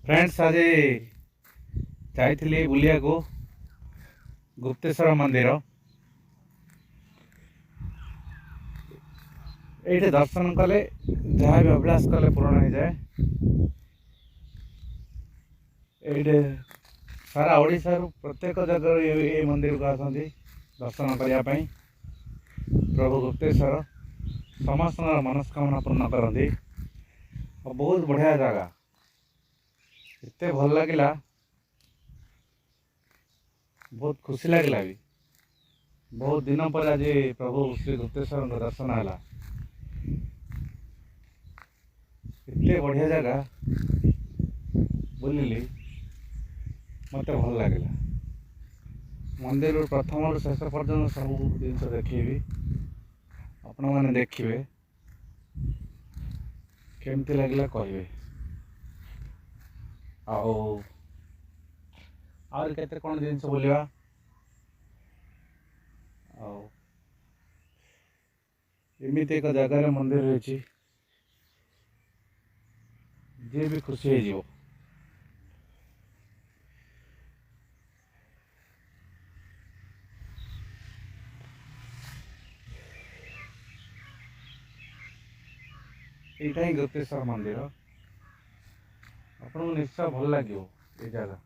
Friends, ଆଜି ଯାଇଥିଲି ବୁଲିବାକୁ ଗୁପ୍ତେଶ୍ୱର ମନ୍ଦିର। ଏଇଠି ଦର୍ଶନ କଲେ ଯାହା ବି ଅଭିଳାଷ କଲେ ପୂରଣ ହେଇଯାଏ। ଏଇଠି ସାରା ଓଡ଼ିଶାରୁ ପ୍ରତ୍ୟେକ ଜାଗାରୁ ଏଇ ମନ୍ଦିରକୁ ଆସନ୍ତି ଦର୍ଶନ କରିବା ପାଇଁ। ପ୍ରଭୁ ଗୁପ୍ତେଶ୍ୱର ସମସ୍ତଙ୍କର ମନସ୍କାମନା ପୂର୍ଣ୍ଣ କରନ୍ତି। ଆଉ ବହୁତ ବଢ଼ିଆ ଜାଗା, ଏତେ ଭଲ ଲାଗିଲା, ବହୁତ ଖୁସି ଲାଗିଲା ବି। ବହୁତ ଦିନ ପରେ ଆଜି ପ୍ରଭୁ ଶ୍ରୀ ଗୁପ୍ତେଶ୍ୱରଙ୍କ ଦର୍ଶନ ହେଲା। ଏତେ ବଢ଼ିଆ ଜାଗା ବୁଲିଲି, ମୋତେ ଭଲ ଲାଗିଲା। ମନ୍ଦିରରୁ ପ୍ରଥମରୁ ଶେଷ ପର୍ଯ୍ୟନ୍ତ ସବୁ ଜିନିଷ ଦେଖେଇବି, ଆପଣମାନେ ଦେଖିବେ, କେମିତି ଲାଗିଲା କହିବେ। ଆଉ ଆହୁରି କେତେ କ'ଣ ଜିନିଷ ବୁଲିବା। ଆଉ ଏମିତି ଏକ ଜାଗାରେ ମନ୍ଦିର ହେଇଛି, ଯିଏ ବି ଖୁସି ହେଇଯିବ। ଏଇଟା ହିଁ ଗୁପ୍ତେଶ୍ୱର ମନ୍ଦିର। ଆପଣଙ୍କୁ ନିଶ୍ଚୟ ଭଲ ଲାଗିବ ଏ ଜାଗା।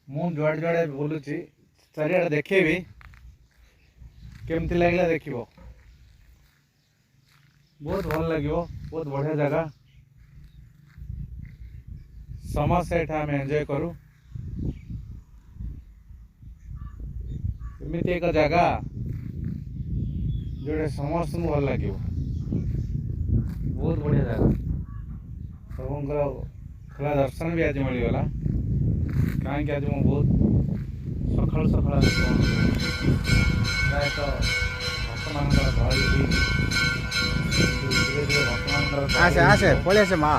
ମୁଁ ଯୁଆଡ଼େ ଯୁଆଡ଼େ ବୁଲୁଛି ଚାରିଆଡ଼େ ଦେଖେଇବି, କେମିତି ଲାଗିଲା ଦେଖିବ। ବହୁତ ଭଲ ଲାଗିବ, ବହୁତ ବଢ଼ିଆ ଜାଗା। ସମସ୍ତେ ଏଠି ଆମେ ଏନ୍ଜୟ କରୁ। ଏମିତି ଏକ ଜାଗା ଯେଉଁଟା ସମସ୍ତଙ୍କୁ ଭଲ ଲାଗିବ। ବହୁତ ବଢ଼ିଆ ଜାଗା। ପ୍ରଭୁଙ୍କର ଖୋଲା ଦର୍ଶନ ବି ଆଜି ମିଳିଗଲା। କାହିଁକି ଆଜି ମୁଁ ବହୁତ ସକାଳୁ ସକାଳୁ ଆସି ପହଞ୍ଚିଲି। ପ୍ରାୟତଃ ଭକ୍ତମାନଙ୍କର ଗହଳି ହେଇନି, କିନ୍ତୁ ଧୀରେ ଧୀରେ ଭକ୍ତମାନଙ୍କର ଆସେ ଗହଳି ଆସେ ହେଇଯିବ। ପଳେଇ ଆସେ ମା।